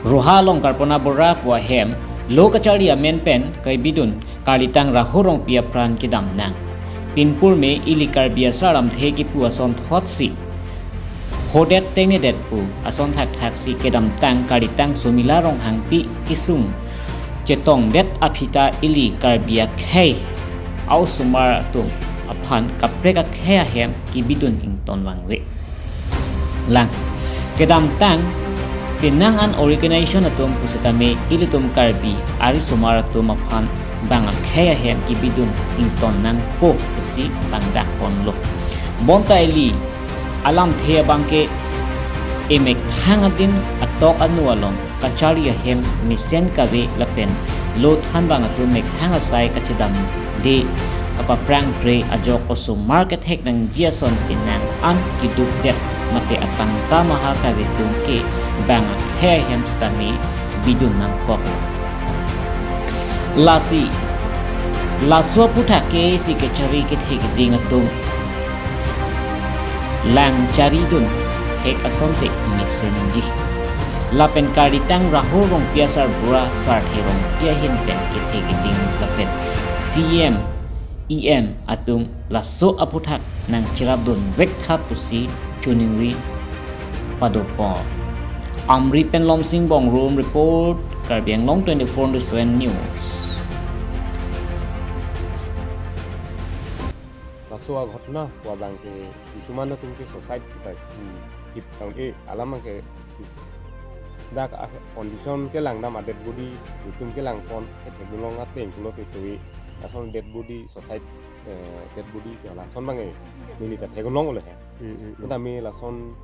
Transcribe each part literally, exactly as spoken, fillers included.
Roha along Karpona Bora pu ahem lo kachari amen pen kebidun karlitang Rahul Rongpi apran kedam nang. Pinpur me ili Karbi asar lamthe kipu ason thotsi hodet tengnedet pu ason thakthak si kedamtang karlitang Sumila Ronghangpi kesung chetongdet aphi ta ili Karbi akhei a-osomar atum aphan kaprek akhei ahem kebidun ington vangve lang. Kedamtang penang an organization atum pusitame ilitum Karbi ari osomar atum aphan bang akhei ahem kebidun ington nangpo pusi bang dak ponlo. Bonta ili alamthe abang ke emethang adin atok anu along kachari ahem mesen kave lapen lo thanbang atum methang asai kachedamde kapaprang pre ajok osomar kethek nangji ason penang an kedukdet mate atangka maha kave atum ke bang akhei ahem sitame bidun nangkok. Lasi laso aphuthak ke isi kachari kethe keding atum lang charidun hek asonte mesenji. Lapen karlitang Rahul Rongpi asarbura Sarthe Rongpi ahin pen kethe keding lapen C M, E M atum laso aphuthak nangcherapdun vek tha pusi choningri padopon. Amri pen Lomsing Bongrung report, Karbi Anglong twenty-four into seven News. Laso aghotona pu abang ke kisuman atum ke suicide kita, hmm, hip tang ke alam abang ke dak as condition kelangdam a-dead body itum kelangpon kethek dun long ateng pulote toi lason dead body suicide, eh, dead body ke lason abang eh neli ta thek dun longlo he. Hmm, hmm, hmm. Tame lason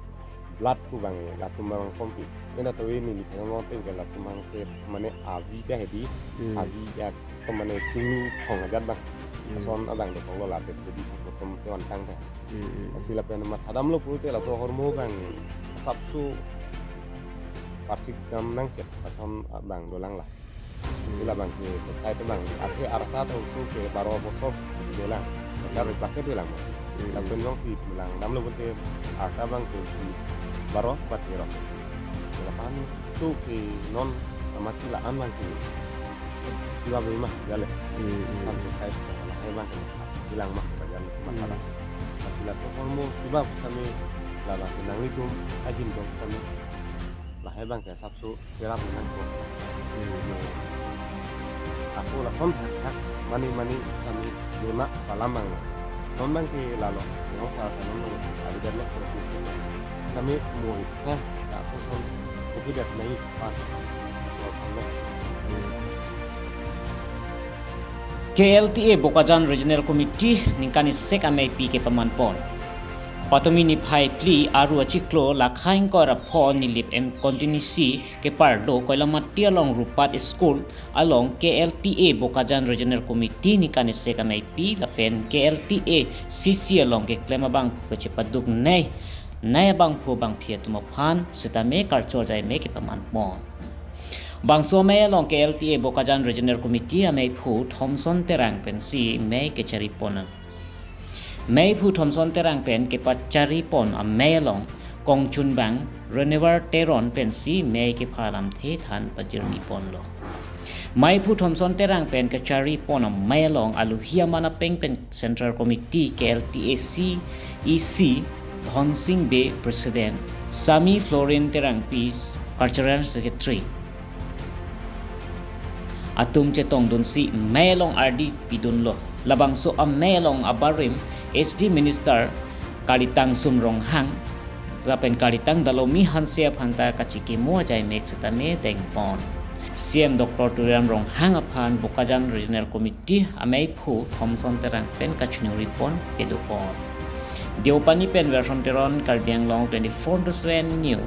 blood pu abang eh latum abang kompi. Ena toi neli thek dun long ateng ke latum abang ke mane avi ta hedi, hmm, avi ya to mane chinglu phong ajat abang. Hmm. Lason abang dokoklo la dead body postmortem ke vantang ta. Hmm, hmm. Lasi lapen mathadamlo pulote laso ahormu abang asapso parsikdam nangchot lason abang dolang la. Hmm. Ila abang ke suicide abang. Athe arta ta oso ke baro bosor dolang. Kachar, hmm, class eight dolang. Hmm. Lapen jongsi langdamlo pulote arta abang ke baro ba tero. Lapen so ke non amati la-an abang ke kiba bima jale. Hmm, hmm. San suicide lahai abang ke bilang mah bajan masalah. Hmm. Lasi laso ahormu kiba sitame la abang ke nanglitum ahin dong sitame lahai abang ke asapso cherap nangkok. Hmm. Ako lason thak mane mane sitame dona palamang. Non abang ke lalo, non sa non abang ke, abi dan lo so. Kami mo, eh, ako son, kopi dat nai pan. So, ano. Hmm. K L T A Bokajan Regional Committee ningkan isi ameipi kepamanpon. Patumi niphai phli Aru achiklo lakha ingkoi ra pho Nilip M continuously keparlo Koilamati along Rupat School along K L T A Bokajan Regional Committee ningkan isi ameipi lapen K L T A C C along keklem abangphu kachepaduk nei, nei abangphu bangphi atum aphan sitame karcho ajai me kepamanpon. Bangso amei along K L T A Bokajan Regional Committee ameiphu Thomson Terang pensi mei kecharipon. Meiphu Thomson Terang pen kepacharipon amei along kongchunbang Renever Teron pensi mei kepha alamthe than pajirmiponlo. Meiphu Thomson Terang pen kacharipon amei along aluhi aman apeng pen Central Committee K L T A C E C Dhonsing Bey President, Sami Florin Terangpi Cultural Secretary atum chetongdunsi mei along ardi pidunlo. Labangso amei along abarim H D Minister Karlitang Sum Ronghang lapen Karlitang Dalomi Hanse aphan ta kachikimo ajai mek sitame dengpon. C M Doctor Tuliram Ronghang aphan Bokajan Regional Committee ameiphu Thomson Terang pen kachiningri pon pedopon. Deopani pen Verson Teron, Karbi Anglong twenty-four into seven News.